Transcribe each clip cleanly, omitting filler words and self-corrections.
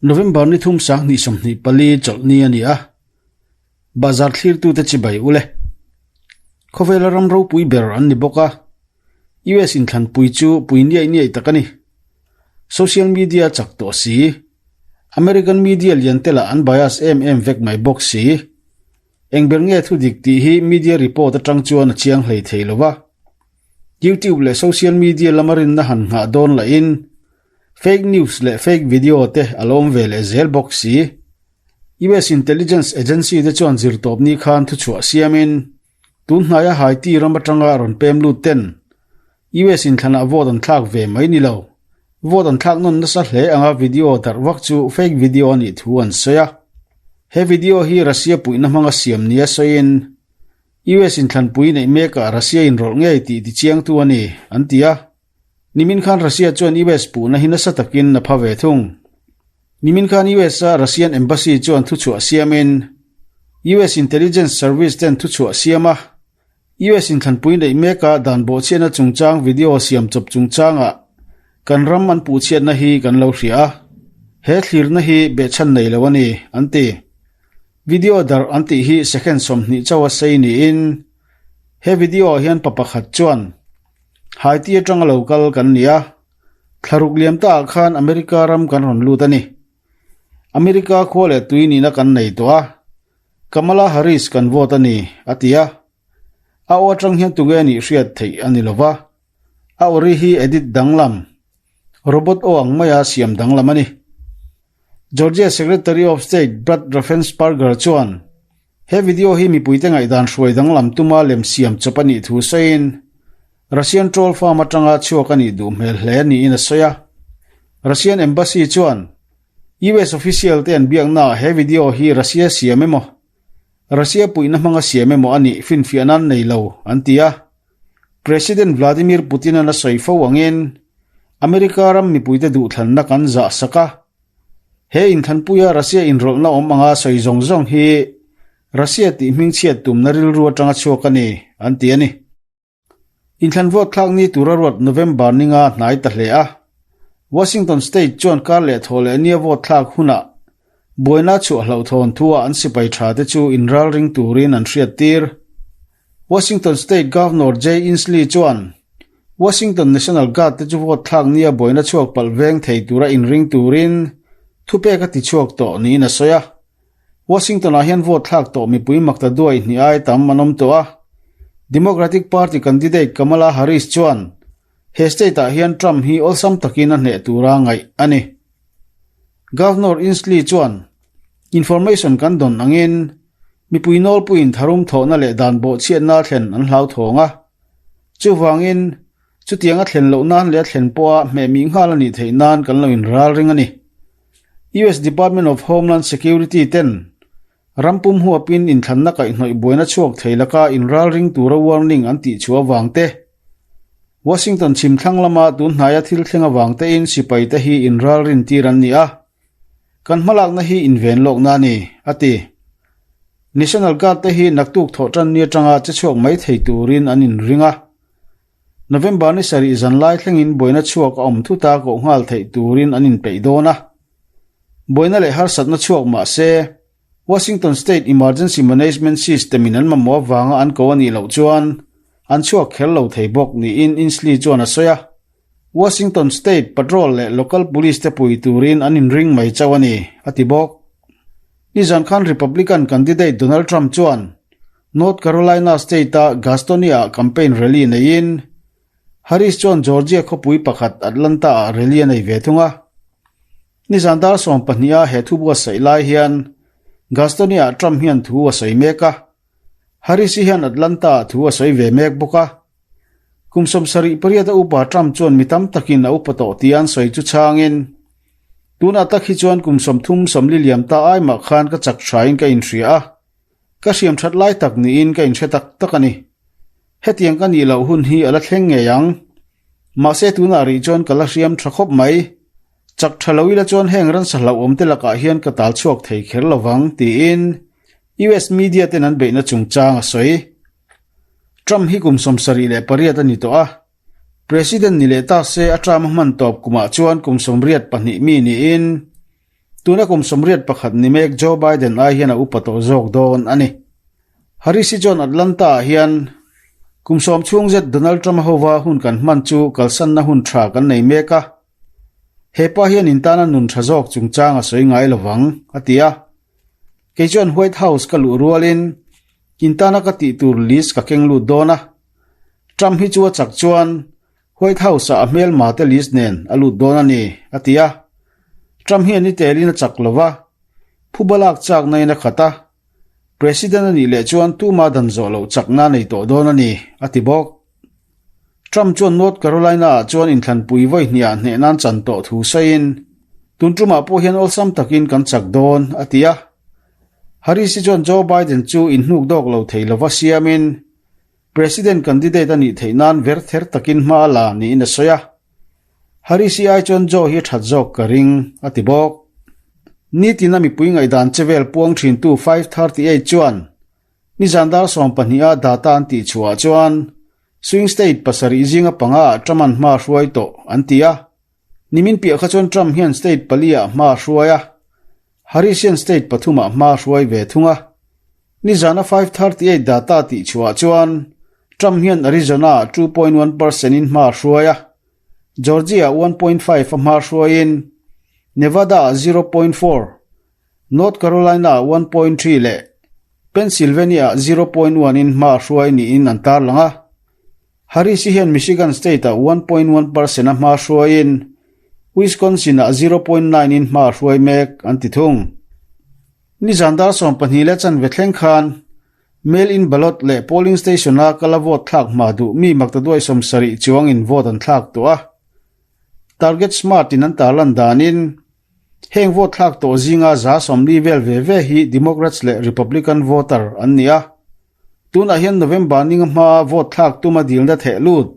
November ni thum 2024 chawlhni a ni a, Bazar thlirtute chibai u le. Khawvela ram ropui ber an ni bawk a, US inthlanpui chu pui niaih niaih tak a ni. Social media chak tawh si, American media lian te lah an bias em em vek mai bawk si. Eng ber nge thu dik tih hi media report atang chuan a chiang hlei thei lo va. YouTube leh social media lama rinna han nghah dawn lahin fake news leh fake video te a lo awm ve leh zel bawk si. US Intelligence Agency te chuan zirtawpni khan thuchhuah siamin tun hnaia Haiti ram atanga rawn pem lut ten US inthlanah vote an thlak ve mai ni lo. Vote an thlak nawn nasa hle anga video darh vak chu fake video a nih thu an sawi a. He video hi Russia puihna hmanga siam nia sawiin US inthlanpui neih mekah Russia inrawlh ngei tih tichiangtu a ni, an ti a. Nimin khan Russia chuan US puhna hi nasa takin a pha ve thung. Nimin khan US-a Russian Embassy chuan thuchhuah siamin US Intelligence Service ten thuchhuah siam a, US inthlanpui neih meka dan bawhchhiatna chungchang video siam chawp chungchangah kan ram an puhchhiatna hi kan lo hria a, he thlirna hi behchhan nei lo a ni, an ti. Video darh an tih hi second 20 chauha sei niin he video ah hian pa pakhat chuan Haiti atanga lo kal kan ni a, thlaruk liam ta ah khan America ram kan rawn lut a ni. America khua leh tui nihna kan nei tawh a, Kamala Harris kan vote a ni, a ti a. A aw atang hian tunge nih hriat theih a ni lova. A awri hi edit danglam, robot aw ang maia siam danglam a ni. Georgia Secretary of State Brad Raffensperger chuan he video hi mipuite ngaihdan hruai danglam tuma lem siam chawp a nih thu sawiin Russian troll farm atanga chhuak a nih duh hmel hle niin a sawi a. Russian Embassy chuan US official te an biaknaah he video hi Russia siam emaw, Russia puihna hmanga siam emaw a nih finfiah nan nei lo, an ti a. President Vladimir Putin-a'n a sawi fo angin America ram mipuite duhthlanna kan zah sak a. He inthlanpuia Russia inrawlhna awm anga sawi zawng zawng hi Russia tih hmingchhiat tumna rilru atanga chhuak a ni, an ti a ni. Inthlan vote thlak ni tura ruat November ninga hnai ta hle a. Washington State chuan kar leh thaw leh nia vote thlak hunah buaina chhuah hlauhthawn thuah an sipai tha te chu inralring turin an hriat tir. Washington State Governor Jay Inslee chuan Washington National Guard te chu vote thlak nia buaina chhuak palh veng thei tura inring turin thupek a ti chhuak tawh niin a sawi a. Washington-ah hian vote thlak tawh mipui makta duai hnih ai tam an awm tawh a. Democratic Party candidate Kamala Harris chuan he state-ah hian Trump hi awlsam takin a hneh tura ngaih a ni. Governor Inslee chuan information kan dawn angin mipui nawlpuiin tharum thawhna leh dan bawhchhiatna thlen an hlauthawng a. Chuvangin, chutiang a thlen loh nan leh a thlen pawha hmehmih nghal a nih theih nan kan lo inralring a ni. US Department of Homeland Security ten rampum huapin inthlanna kaihhnawih buaina chhuak thei laka inralring tura warning an tih chhuah avang te, Washington chhimthlang lama tun hnaia thil thleng avang tein sipai te hi inralrin tir an ni a, kan hmalakna hi inven lawkna a ni, a ti. National Guard te hi naktuk thawhtanni atanga che chhuak mai thei turin an inring a. November ni sarih zan lai thlengin buaina chhuak a awm thut a koh nghal theih turin an inpeih dawn a. Buaina leh harsatna chhuak mah se, Washington State Emergency Management System-in an mamawh avanga an ko a nih loh chuan an chhuak kher lo thei bawk niin Inslee chuan a sawi a. Washington State Patrol leh local police te pui turin an inring mai chauh a ni, a ti bawk. Nizan khan Republican candidate Donald Trump chuan North Carolina State-a Gastonia-ah campaign rally neiin, Harris chuan Georgia khawpui pakhat Atlanta-ah rally a nei ve thung a. Nizan dar 12-a he thu buatsaih lai hian Gastonia-ah Trump hian thu a sawi mek a, Harris-i hian Atlanta-ah thu a sawi ve mek bawk a. Kum 78 a upa Trump chuan mi tam takin a upa tawh tia an sawi chu chhangin, Tunah tak hi chuan kum 30 sawmli liam ta ai mah khan ka chak thain ka inhria a. Ka hriam that lai tak niin ka inhre tak tak a ni. Hetiang ka nih loh hun hi a la thleng ngei ang. Mahse tunah rih chuan ka la hriam tha khawp mai. Chak tha lo ila chuan heng ransa hlauhawm te lakah hian ka tal chhuak thei kher lo vang, tiin US media ten an beihna chungchang a sawi. Trump hi kum 78 a ni tawh a. President ni leh ta se a term a hman tawp kumah chuan kum 82 mi niin. Tuna kum 81 ni mek Joe Biden ai hian a upa tawh zawk dawn a ni. Harris-i chuan Atlanta-ah hian kum sawm chhung zet Donald Trump-a hova hun kan hman chu kalsanna hun tha kan nei mek a, he pa hian in tana nun tha zawk chungchang a sawi ngai lovang, a ti a. Kei chuan White House ka luh rualin in tana ka tih tur list ka keng lut dawn a. Trump hi chu a chak chuan White House-ah a hmelma te list nen a lut dawn a ni, a ti a. Trump hian i telin a chak lo va, phuba lak chakna in a khat a. President a nih leh chuan tuma dan zawh loh chakna a nei tawh dawn a ni, a ti bawk. Trump chuan North Carolina-ah chuan inthlanpui vawi hniah hneh nan chan tawh thu sawiin, Tun tumah pawh hian awlsam takin kan chak dawn, a ti a. Harris-i chuan Joe Biden chu inhnuk dawk lo thei lova siamin, President candidate a nih theih nan ver ther takin hma a la niin a sawi a. Harris-i ai chuan Joe hi a that zawk ka ring, a ti bawk. Nitin a mipui ngaihdan chevel puang thintu 538 chuan nizan dar 12 a data an tih chhuah chuan swing state pasarih zinga panga ah Trump-a'n hma a hruai tawh an ti a. Nimin piah kha chuan Trump hian state pali ah hma a hruai a, Harris hian state pathum ah hma a hruai ve thung a. Nizana 538 data tih chhuah chuan Trump hian Arizona ah 2.1 percent in hma a hruai a, Georgia ah 1.5 a hma hruaiin Nevada ah 0.4, North Carolina ah 1.3 leh Pennsylvania ah 0.1 in hma a hruai niin an tarlang a. Harris hian Michigan state ah 1.1 percent a hma hruaiin Wisconsin ah 0.9 in hma a hruai mek an ti thung. Nizan dar 12 leh chanve thleng khan mail-in ballot leh polling station a kala vote thlak hma duh mi maktaduai 70 chuang in vote an thlak tawh a. Target Smart in an tarlan danin heng vote thlak tawh zinga za 40 vel ve ve hi Democrats leh Republican voter an ni a. Tunah hian November ninga hmaa vote thlak tuma dilna theh lut,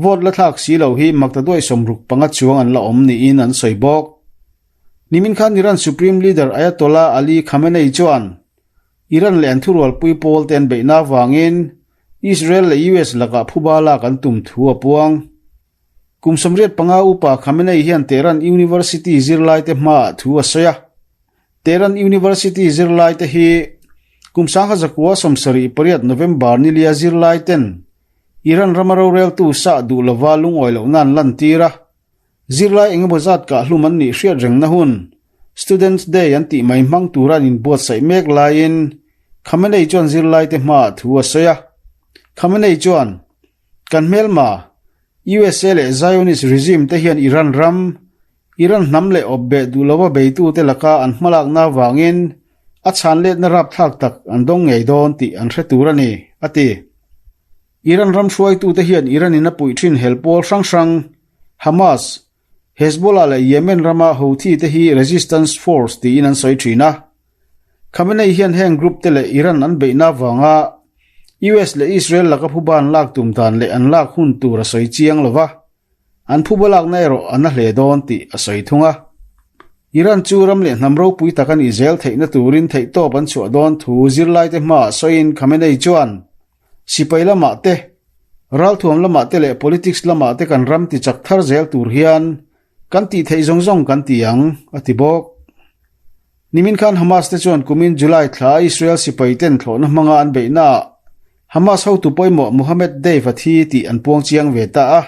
vote la thlak si lo hi maktaduai 65 chuang an la awm niin an sawi bawk. Nimin khan Iran Supreme Leader Ayatollah Ali Khamenei chuan Iran leh an thurualpui pawl te an beihna avangin Israel leh US lakah phuba lak an tum thu a puang. Kum 85 upa Khamenei hian Tehran University zirlaite hmaah thu a sawi a. Tehran University zirlaite hi kum 1978 November nilia zirlaiten Iran rama roreltu sah duh lova lungawi lohna an lantir a. Zirlai engemaw zat kah hlum an nih hriat rengna hun Students Day an tih mai hmang tura an inbuatsaih mek laiin Khamenei chuan zirlaite hmaah thu a sawi a. Khamenei chuan, Kan hmelma, USA leh Zionist regime te hian Iran ram, Iran hnam leh awp beh duh lova beitute laka an hmalakna avangin a chhan letna rapthlak tak an dawng ngei dawn tih an hre tur a ni, a ti. Iran ram hruaitute hian Iran in a puih thin hel pawl hrang hrang, Hamas, Hezbollah leh Yemen rama Houthi te hi resistance force tiin an sawi thin a. Khamenei hian heng group te leh Iran an beihna avanga US leh Israel laka phuba an lak tum dan leh an lak hun tur a sawi chiang lova, an phuba lakna erawh a na hle dawn tih a sawi thung a. Iran chu ram leh hnam ropui tak a nih zel theihna turin theihtawp an chhuah dawn thu zirlaite hmaah sawiin Khamenei chuan, Sipai lamah te, ralthuam lamah te leh politics lamah te kan ram ti chak thar zel tur hian kan tih theih zawng zawng kan ti ang, a ti bawk. Nimin khan Hamas te chuan kumin July thla Israel sipai ten thlawhna hmanga an beihnaah Hamas hotu pawimawh Mohammed Deif a thi tih an puang chiang ve ta a.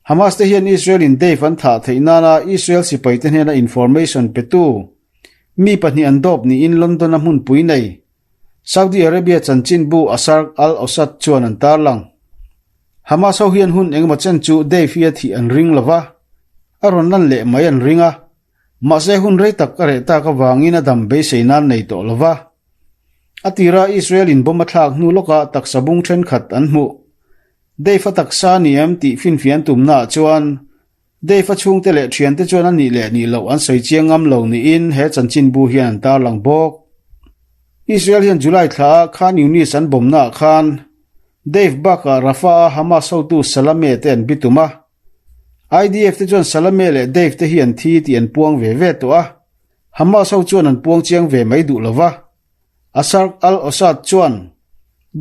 Hamas te hian Israel in Deif an thah theih nana Israel sipai te hnena information petu mi pahnih an dawp niin London-a hmunpui nei Saudi Arabia chanchinbu Asharq Al-Awsat chuan an tarlang. Hamas ho hian hun engemaw chen chu Deif hi a thih an ring lova, a rawn lan leh mai an ring a. Mahse hun rei tak a reh tak avangin a dam beisei nan nei tawh lova. A tira Israel in bomb a thlak hnu lawkah taksa bung thenkhat an hmuh. Deif a taksa ni em tih finfian tumnaah chuan Dave-a chhungte leh thiante chuan a nih leh nih loh an sawi chiang ngam lo niin he chanchinbu hian an tarlang bawk. Israel hian July thla ah Khan Yunis an bawmna ah khan Dave bakah Rafah-a Hamas hotu Salameh te an bitum a. IDF te chuan Salameh leh Dave te hi an thi tih an puang ve ve tawh a, Hamas ho chuan an puang chiang ve mai duh lova. Asharq al-Awsat chuan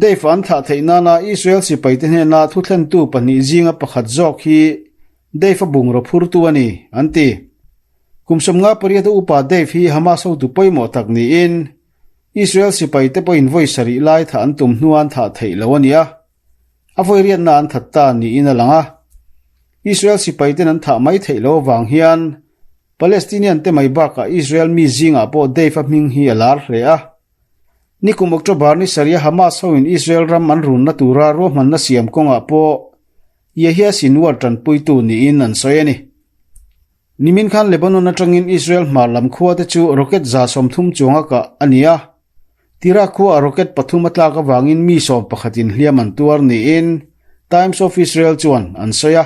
Deif-a an thlah theih nana Israel sipaite hnena thuthlentu pahnih zinga pakhat zawk hi Deif-a bungraw phurtu a ni, an ti. Kum 58 a upa Deif hi Hamas hotu pawimawh tak niin Israel sipaite pawhin vawi sarih lai thah an tum hnuah an thah theih lo a ni a, a vawi riatna an that ta niin a lang a. Israel sipaiten an thah mai theih lo avang hian Palestinian te mai bakah Israel mi zingah pawh Deif-a hming hi a lar hle a. Nikum October ni sarih a Hamas hoin Israel ram an runna tura ruahmanna siam kawngah pawh Yahya Sinwar tanpuitu niin an sawi a ni. Nimin khan Lebanon atangin Israel hmar lam khua te chu rocket 30 chuanga kah a ni a. Tira khuaah rocket pathum a tlak avangin mi sawm pakhatin hliam an tuar niin Times of Israel chuan an sawi a.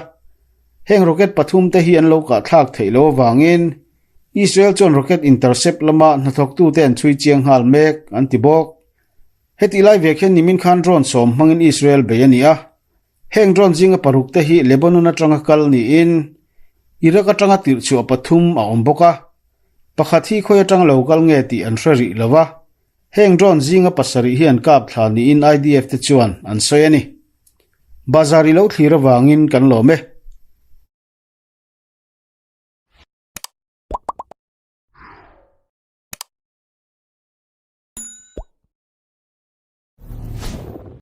Heng rocket pathum te hi an lo kah thlak theih loh avangin Israel chuan rocket intercept lama hnathawktute an chhui chiang nghal mek an ti bawk. Hetih lai vek hian nimin khan drone sawm hmangin Israel bei a ni a. Heng drone zinga paruk te hi Lebanon atanga kal niin Iraq atanga tirh chhuah pathum a awm bawk a. Pakhat hi khawi atanga lo kal nge tih an hre rih lo va. Heng drone zinga pasarih hi an kap thla niin IDF te chuan an sawi a ni. Bazar i lo thlir avangin kan lawm e.